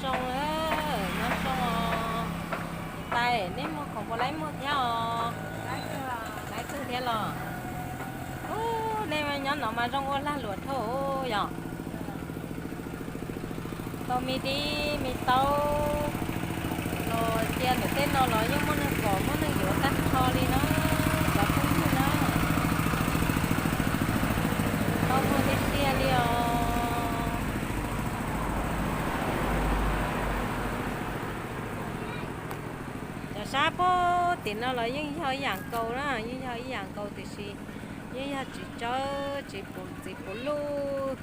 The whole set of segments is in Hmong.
Zoo, nyob zoo os. Tais, neb muag khoom puas laib muag thiab os? Laib kawg thiab los? Ub, nej nyob no mas zoo ua lag luam dhau yom. Tau me dib me taub los cia ntawm tej no los yeej muaj neeg kom muaj neeg yuav tag nrho li na, cov phooj ywg na. Tau muag tiag tiag li os. Cov sab puag tim no los yeej yog ib yam nkaus na, yeej yog ib yam nkaus tiam sis yeej yog txiv tsawb, txiv puv, txiv puv luj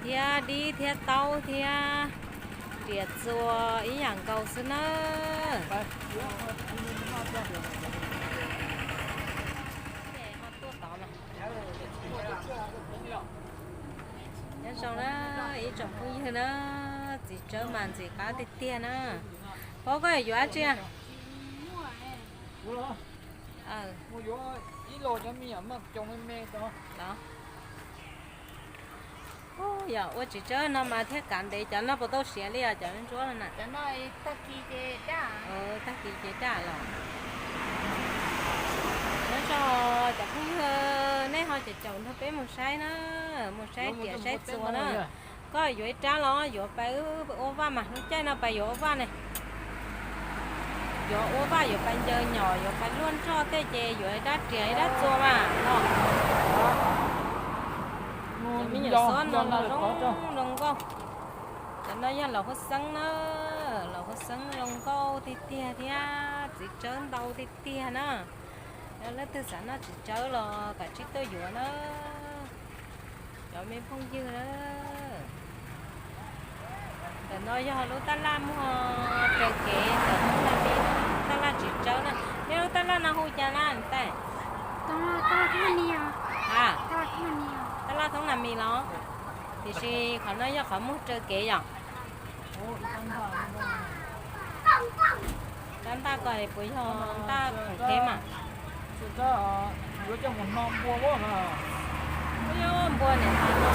thiab dib thiab taub thiab riam txuas ib yam nkaus xwb na. Nyob zoo na ib tsoom phooj ywg na, txiv tsawb mas ntxim qab tiag tiag na. Paub koj yuav dab tsi? Yog ua txiv tsawb no mas thiaj kav ntev, cov no puas tau siav li os cov ntsuab no na? Tag kis ces daj los. Nyob zoo cov phooj ywg, nej ho caum caum nrog peb mus saib na, mus saib riam saib txuas na. Koj yuav ib rab los yuav pais ua vaj mas, lub caij no pais yuav ua vaj ne. Yuav ua vaj yuav pais ncaws nyom yuav pais luaj nroj tej ces yuav ib rab riam ib rab txuas mas no. Cov me nyuam xob no los zoo zoo nkauj. Cov no yog laum huab xeeb na, laum huab xeeb zoo nkauj tiag tiag thiab txiv tsawb ntau tiag tiag na. Yog leej twg xav noj txiv tsawb los kav tsij tuaj yuav na, cov me phooj ywg na. Ntawm no yog lub taj laj muag raws kev ntawm Thoob Nas Mis, taj laj txiv tsawb na. Neb lub taj laj no hu cas na tais? Taj laj Thoob Nas Mis los? Tiam sis qhov no yog qhov muag raws kev yom? Rab ntaj ko puas yog ntaj khoom kev mas? Npua niam tais no.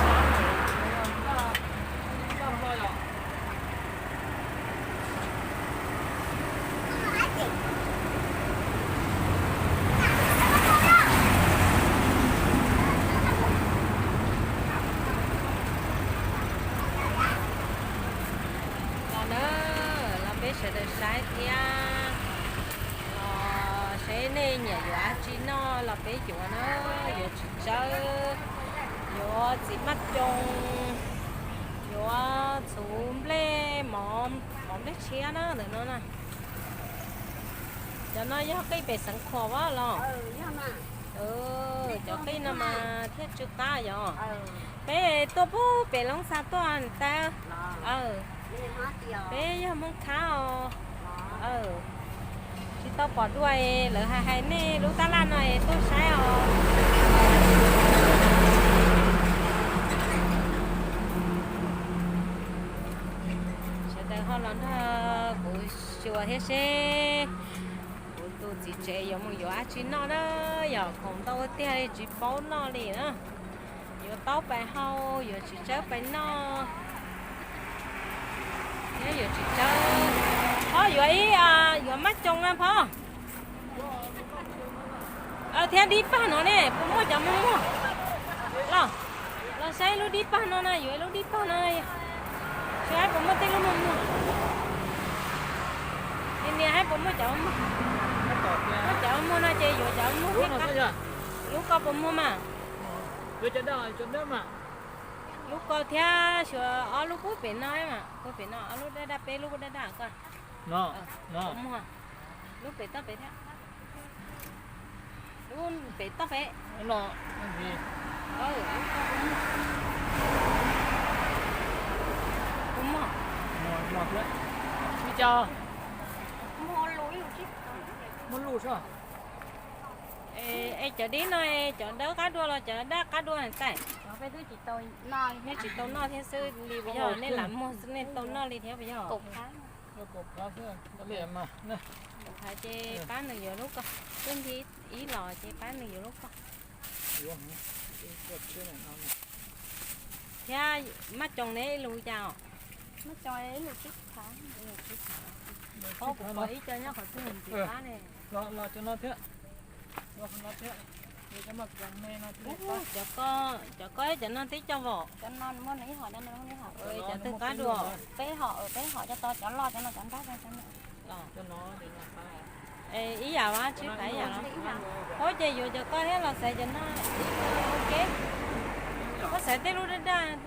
Los na, los peb sawv daws saib thiab, los saib nej nyiam yuav dab tsi noj los peb yuav na, yuav txiv tsawb, yuav txiv maj coos, yuav txhuv nplej mov, mov nplej tshiab na ntawm no na. Cov no yog qij pem Xeev Khuam los? Cov qij no mas thiaj tsw qab yom. Peb tuaj pug pem Loob Xa tuaj tais. Peb yog Hmoob Khab os. Tsis tau pom dua, lawv hais hais nej lub taj laj no es tuaj saib os. Sawv daws ho los nrog kuv xyuas thiab seb kuv tus txiv tsev yuav mus yuav dab tsi noj na, yog khoom ntau tiag li tsis paub noj li na. Yuav taub pais hau, yuav txiv tsawb pais noj, thiab yuav txiv tsawb. Phob yuav ib, yuav maj coos na Phob. Thiab dib pag no ne, puas muaj cov muag muag? Los, los saib lub dib pag no na, yuav ib lub dib pag no, saib puas muaj tej lub muag muag. Nias nias saib puas muaj cov muag. Muaj cov muag no ces yuav cov muag thiab. Lub ko puas muag mas? Lub ko thiab xyuas ob lub pub pem no mas, pub pem no ob lub daj daj, peb lub daj daj ko. Muag. Lub pem toj pem thiab. Lub pem toj pem. Muaj lus. Es cov dib no cov dawb qab dua los cov daj qab dua tais? Nej tsis tau noj thiab xwb li puas yog? Nej lam muag xwb nej tau noj li thiab puas yog? Ces pab nws yuav lub ko, twb nti ib los ces pab nws yuav lub ko. Thiab maj coos ne ib lus cas os? Muab cov ib lub tsib phav. Ib co nyob qhov twg ntxiv qab ne. Los, los cov no thiab. Los qhov no thiab. Cov no thiab. Cov ko, cov ko cov no twb cog vom. Cov no muaj ib hom, cov no muaj ib hom. Cov twg qab dua? Peb hom, peb hom cov to, cov loj cov no cov nrab cov no. Ib yam, tsib phav ib yam los. Ua ces yuav cov ko thiab los xaiv cov no. Ua ke, koj xaiv tej lub daj daj thiab.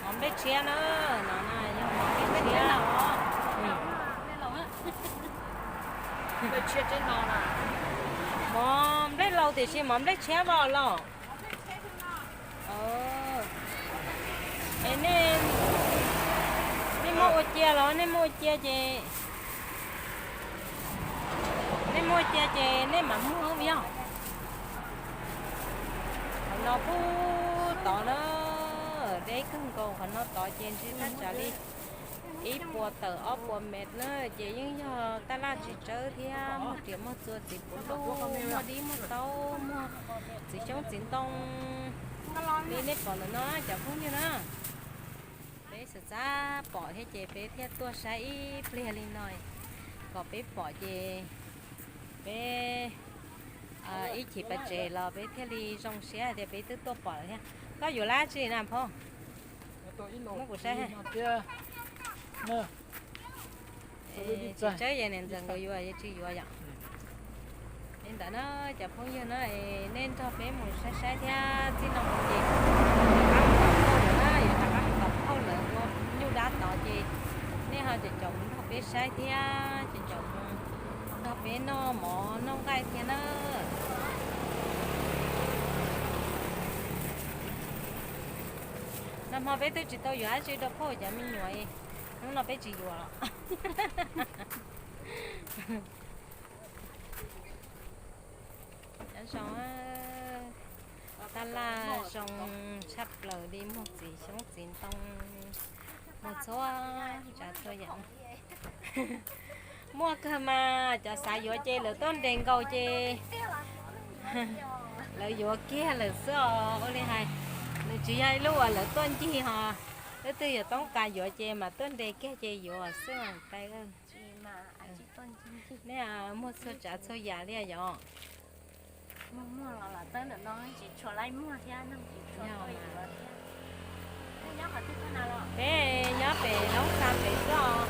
Mov nplej tshiab na, no na yog mov nplej tshiab. Mov nplej laus tiam sis mov nplej tshiab vos los. Es nej, nej muab ua cia los nej muab ua cia ces, nej muab ua cia ces nej mam muag yog. Qhov no pub tod na, deb kawg nkaus, qhov no tod ces ntshe thaj tsam li ib puas tawm ob puas mev na, ces yeej yog taj laj tsis tsawb thiab muaj riam muaj txua txiv puav luj, muaj dib muaj taub, muaj txiv xyoob txiv ntoo li nej pom ntawm no cov phooj ywg na. Peb xav xav pom thiab ces peb thiaj tuaj saib ib pliag li no, kom peb pom ces peb ib chim pes tsawg los peb thiaj li zoo siab hais tias peb twb tuaj pom lawm thiab. Koj yuav dab tsi na phauj? Muab kuv saib. Tsis tsawb es niam ntxawm nkawd yuav, yeej tsis yuav yom. Li ntawd na cov phooj ywg na, nej nrog peb mus saib saib thiab. Txij no mus ces rov qab mus tom phauj lawm na, yuav rov qab mus tom phauj lawm ua nyuj dab tod ces nej ho caum caum mus nrog peb saib thiab, caum caum mus nrog peb noj mov noj nqaij thiab na. Nag hmo peb twb tsis tau yuav dab tsi rau phauj cov me nyuam, hnub no peb tsis yuav los. Nyob zoo, taj laj zoo tshaj plaws li, muaj txiv xyoob txiv ntoo, muaj txhua tsav txhua yam. Muaj kawg mas, cov xav yuav ces lawv tuaj nres nkaus ces lawv yuav kiag lawm xwb os. Ua li hais, nws tsis yog ib lub uas lawv tuaj ncig ho, leej twg yuav toob kas yuav ces mas tuaj nres kiag ces yuav xwb. Nej muaj txhua tsav txhua yam li yom. Peb nyob pem Loob Xa pem xwb os.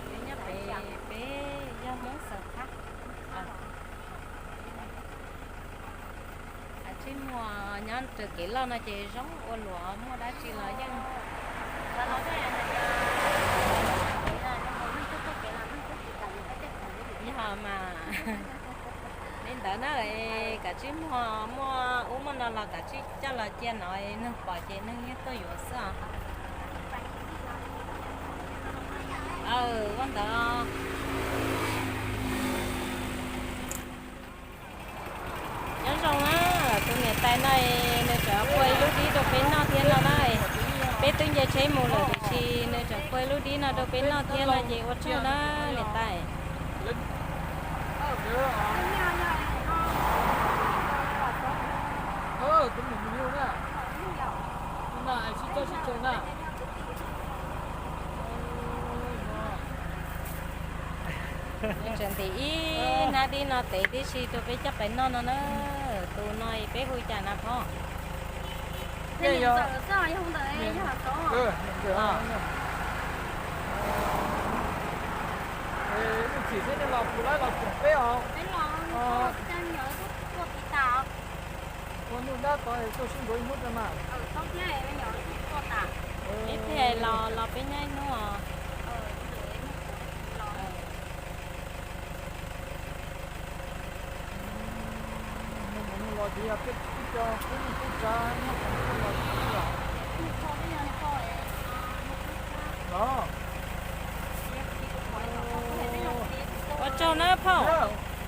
Peb nyob pem, peb yog Hmoob Xaws Thab. Tsis muaj, nyob raws kev loj no ces zoo ua luam, muaj dab tsi los yeej yog mas. Li ntawd na, kav tsij muag, muaj ub muaj no los kav tsij coj los cia no, neeg pom ces neeg yeej tuaj yuav xwb os. Aw, ua ntawd. Nyob zoo na, tus niam tais no nws tseem pua ib lub dib rau peb noj thiab no na. Peb twb nce tsheb mus lawm tiam sis nws tseem pua ib lub dib no rau peb noj thiab no ces ua tsaug na niam tais. Tseem ntim ib hnab dib no tev tib si rau peb coj pais noj no na. Tus no peb hu cas na phauj? Ib pliag los los peb nyob ib hnub os. Ua tsaug na phauj,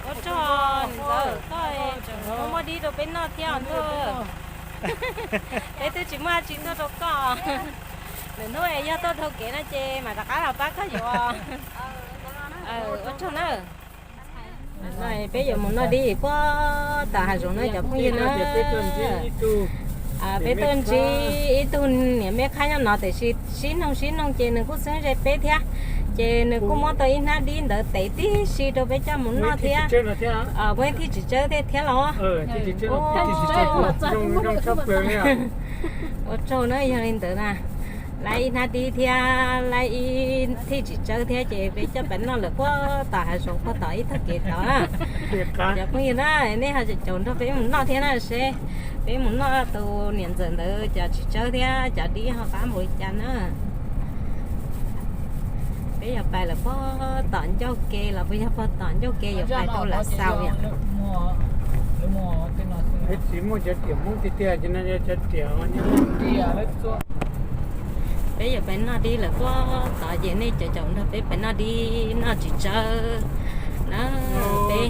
ua tsaug ntxawm, koj tseem muaj muaj dib rau peb noj thiab ntuj. Peb twb tsis muaj dab tsi tuaj rau koj. Lwm hnub yog tuaj dhau kev no ces mam rov qab los pab koj yuav. Ua tsaug na. Peb yuav mus noj dib puag tom hav zoov na cov phooj ywg na. Peb tuaj ntsib ib tug niam me qhab nyob no tiam sis sib noog sib noog ces nws kuj xeeb ze peb thiab, ces nws kuj muab tau ib hnab dib ntawd tev tib si rau peb coj mus noj thiab. Muaj ib thij tsis tsawg thiab los. Ua tsaug na, yog li ntawd na, lab ib hnab dib thiab lab ib thij tsis tsawg thiab ces peb coj pais noj lawm puag tom hav zoov puag tom ib tog kev tod na. Cov phooj ywg na, nej ho caum nrog peb mus noj thiab na seb peb mus noj tus niam ntxawm ntawd cov tsis tsawg thiab cov dib ho qab npaum li cas na. Peb yuav pais lawm puag tom ncauj ke los puas yog puag tom ncauj ke yuav pais rau Lav Xaus yom. Peb tsis muaj cov riam Hmoob tiag tiag ces no yog cov riam. Peb yuav pais noj dib lawm puag tod ces nej caum caum nrog peb pais noj dib noj tsis tsawg na. Peb,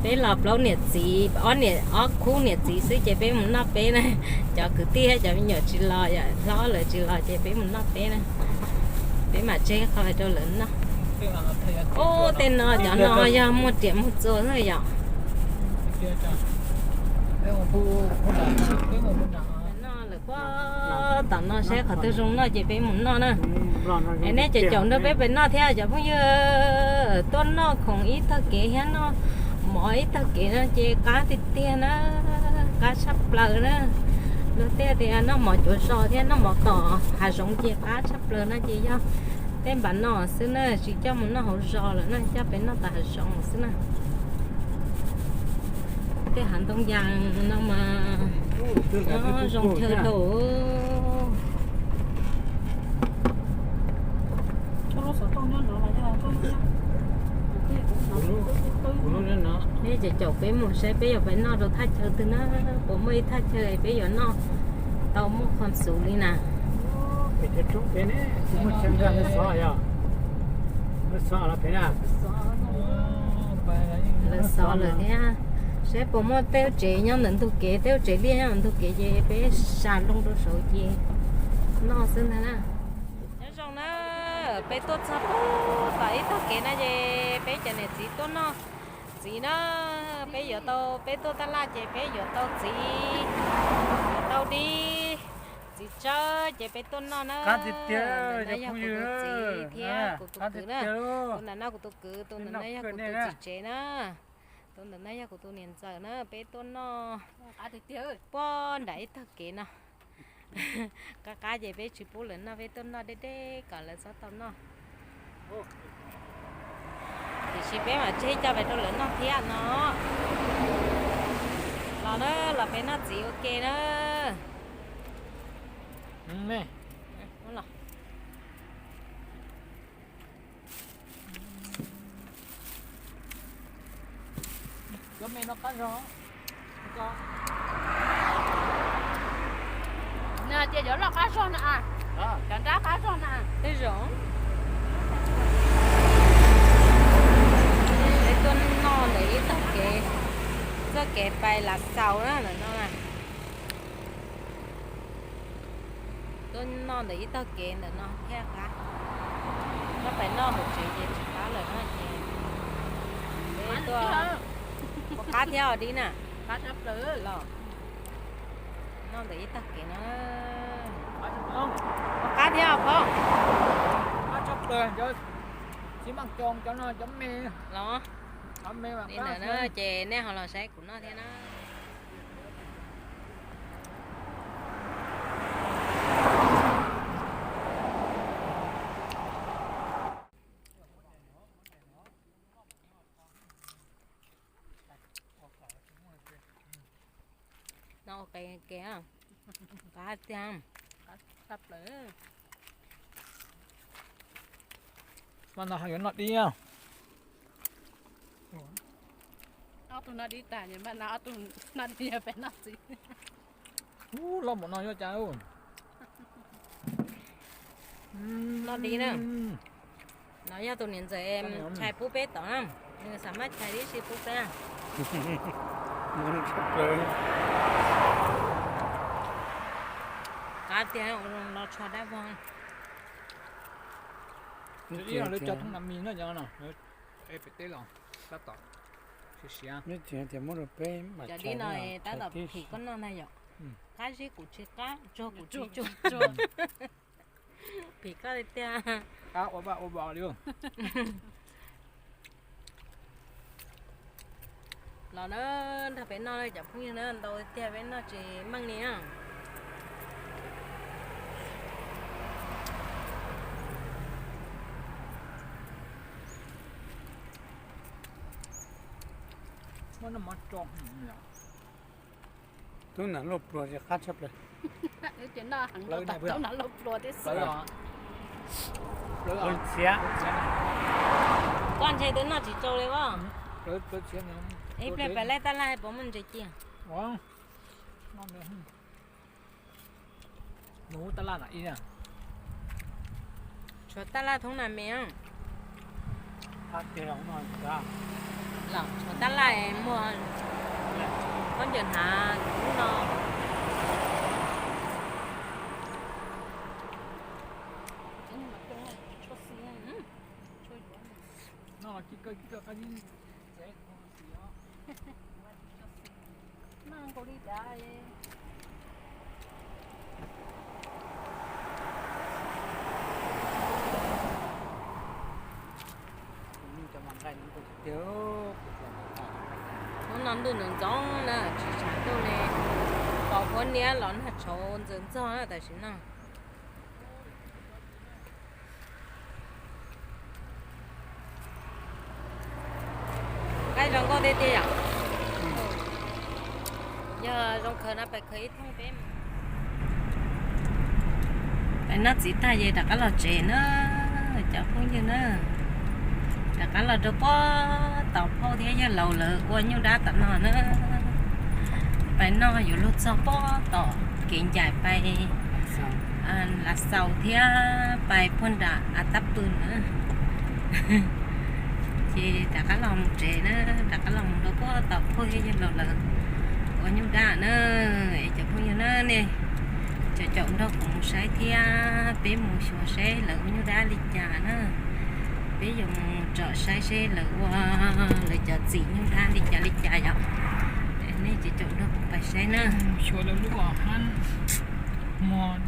peb los plaub niam txiv, ob niam, ob khub niam txiv xwb ces peb mus noj peb na. Cov kwv tij thiab cov me nyuam tsis los, yog hlob lawv tsis los ces peb mus noj peb na. Peb mam tseg qhov rau lawv noj. Ub, tej no cov no yog muaj riam muaj txuas xwb yom. Noj lawm puag tom no saib qhov twg zoo noj ces peb mus noj na. Es nej caum caum nrog peb pais noj thiab cov phooj ywg. Tuaj noj khoom ib tog kev thiab noj mov ib tog kev no ces qab tiag tiag na, qab tshaj plaws na. Luag tej tias noj mov cuav zos thiab noj mov tom hav zoov ces qab tshaj plaws no ces yog tej npav no xwb na, tsis coj mus noj hauv zos lawm na, coj pem noj tom hav zoov xwb na. Tej hav ntoo yas no mas zoo chaw dhau. Peb ces caum peb mus saib peb yuav pais noj rau thaj chaw twg na, puas muaj ib thaj chaw peb yuav noj tau muaj qhov xus li na. Lawv xov lawm thiab, saib puas muaj tej lub tsev nyob ntawm ntug kev, tej lub tsev liaj nyob ntawm ntug kev ces peb sa loo rau saud ces noj xwb ntag na. Nyob zoo na, peb tuaj txog puag tom ib tog kev na ces peb cov niam txiv tuaj noj txiv na. Peb yuav tau, peb tuaj tab laj ces peb yuav tau txiv, yuav tau dib, txiv tsawb ces peb tuaj noj na. Tus no yog kuv tus txiv thiab kuv tus kwv na. Tus ntawm no kuv tus kwv, tus ntawm no yog kuv tus txiv tsev na. Tus ntawm no yog kuv tus niam ntxawm na, peb tuaj noj puag nram ib tog kev no. Qab qab ces peb tsis pub lawv noj, peb tuaj noj deb deb kom lawv txhob tau noj. Tiam sis peb mam tseg coj peb rau lawv noj thiab no. Los na, los peb noj txiv ua ke na. Nws hais tias cov loj qab zog na, cov nrab qab zog na. Tej zaum peb tuaj noj ntawm ib tog kev, txoj kev pais Lav Xaus na ntawm no na. Tuaj noj ntawm ib tog kev ntawm no thiaj qab. Nyob pem noj hauv tsev ces tsis qab lawm no ces peb tuaj, qab thiab os dib na. Los noj ntawm ib tog kev no, qab thiab os phob. Los li ntawm na ces nej ho los saib kuv noj thiab na. No ua ke, qab tiag. Mas no ho yuav noj dib. Ob tug noj dib tag, ob tug noj dib yog peb noj txiv. Ub, loj npaum no yuav cas. Noj dib na. No yog tus niam ntxawm chais pub peb tod na, nws xav maj chais tib si pub peb. Qab tiag, ua zoo los tsho dab vog. Lawv cog thooj nas mis no, Peb teb los tab tom siav siav. Neb tseem tias muab rau peb mam, cov dib no tab tom phim koj noj na yom. Qab zib kuv tsis qab, tsuag kuv tsis tsuag. Phim koj li tiag. Qab ua vaj ua vos li. Los na, nrog peb noj cov phooj ywg na, ntau tiag peb noj tsis meej li na. Muab noj mov tso. Tub nam luaj pluag qab tshaj plaws. Tub nam luaj pluag thiab xwb. Koj ntshe twb noj tsis tsau li as. Ib pliag pem lej taj laj puas muaj ntses cia? Nws taj laj na ib, tshuav taj laj thoob na me. Los tshuav taj laj muag, khaub ncaws hnav hnub no. Hnub no ntuj ntxoov ntxoov na, tsis tshav ntuj li. Pom huab niab los nag tshauv ntxawm ntxog na tam sim no. Nqaij zoo nkauj tiag tiag yom. Yog zoo khaws no pais khaws ib thooj peb. Pais noj txiv tag ces rov qab los tsev na, cov phooj ywg na. Rov qab los rau puag tom phauj thiab yawg laus lawv ua nyuj dab tom no na. Pais noj yuav luag txog puag tom kev ncaim pais Lav Xaus thiab pais puag nram A Tab Pw na. Ces rov qab los mus tsev na, rov qab los mus rau puag tom phauj thiab yawg laus lawv ua nyuj dab na. Es cov phooj ywg na, nej caum caum nrog kuv mus saib thiab peb mus xyuas saib lawv ua nyuj dab li cas na. Peb yuav mus tsom saib seb lawv ua, lawv cov txim nyuj dab li cas li cas yom. Nej caum caum nrog kuv pais saib na. Xyuas lawv lub hab muag